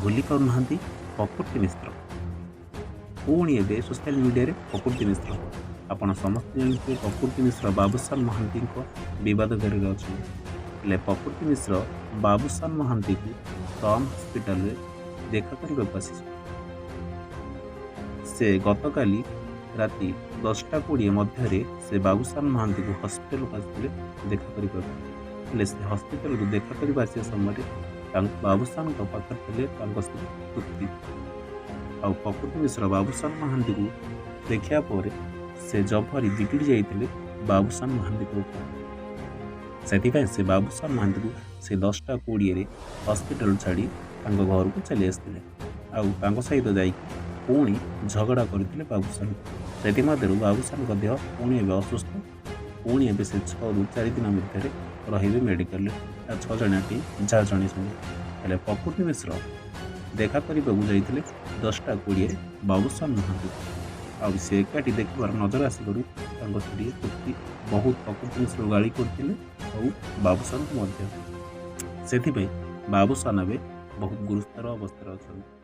ଭୁଲି ପାରୁନାହାନ୍ତି ପ୍ରକୃତି ମିଶ୍ର। ପୁଣି ଏବେ ସୋସିଆଲ ମିଡ଼ିଆରେ ପ୍ରକୃତି ମିଶ୍ର। ଆପଣ ସମସ୍ତେ ଜାଣିଥିବେ, ପ୍ରକୃତି ମିଶ୍ର ବାବୁସାନ ମହାନ୍ତିଙ୍କ ବିବାଦ ଘେରରେ ଅଛନ୍ତି। ହେଲେ ପ୍ରକୃତି ମିଶ୍ର ବାବୁସାନ ମହାନ୍ତିକୁ ସମ୍ ହସ୍ପିଟାଲରେ ଦେଖା କରିବାକୁ ଆସିଛି। ସେ ଗତକାଲି ରାତି 10:20 ମଧ୍ୟରେ ସେ ବାବୁସାନ ମହାନ୍ତିକୁ ହସ୍ପିଟାଲକୁ ଆସିଥିଲେ ଦେଖା କରିବାକୁ। ହେଲେ ସେ ହସ୍ପିଟାଲକୁ ଦେଖା କରିବା ଆସିବା ସମୟରେ ତାଙ୍କ ବାବୁସାନଙ୍କ ପାଖରେ ଥିଲେ ତାଙ୍କ ସ୍ତ୍ରୀ ତୃପ୍ତି। ଆଉ ପ୍ରକୃତି ମିଶ୍ର ବାବୁସାନ ମହାନ୍ତିକୁ ଦେଖିବା ପରେ ସେ ଜଭରି ବିଗିଡ଼ି ଯାଇଥିଲେ ବାବୁସାନ ମହାନ୍ତିଙ୍କ ଉପରେ। ସେଥିପାଇଁ ସେ ବାବୁସାନ ମହାନ୍ତିକୁ ସେ 10:20ରେ ହସ୍ପିଟାଲ ଛାଡ଼ି ତାଙ୍କ ଘରକୁ ଚାଲି ଆସିଥିଲେ, ଆଉ ତାଙ୍କ ସହିତ ଯାଇକି ପୁଣି ଝଗଡ଼ା କରିଥିଲେ ବାବୁସାନ। ସେଥିମଧ୍ୟରୁ ବାବୁସାନଙ୍କ ଦେହ ପୁଣି ଏବେ ଅସୁସ୍ଥ। ପୁଣି ଏବେ ସେ 6ରୁ 4 ଦିନ ମଧ୍ୟରେ ରହିବେ ମେଡ଼ିକାଲରେ, 6 ଜଣିଆ ଟିମ୍ ଯାହା ଜଣାଇଛନ୍ତି। ହେଲେ ପ୍ରକୃତି ମିଶ୍ର ଦେଖା କରିବାକୁ ଯାଇଥିଲେ 10:20ରେ ବାବୁସାନ ମହାନ୍ତି, ଆଉ ସେ ଏକାଠି ଦେଖିବାର ନଜର ଆସିବାରୁ ତାଙ୍କ ସ୍ତ୍ରୀ ତୃପ୍ତି ବହୁତ ପ୍ରକୃତି ମିଶ୍ରକୁ ଗାଳି କରିଥିଲେ, ଆଉ ବାବୁସାନଙ୍କୁ ମଧ୍ୟ। ସେଥିପାଇଁ ବାବୁସାନ ଏବେ ବହୁତ ଗୁରୁତର ଅବସ୍ଥାରେ ଅଛନ୍ତି।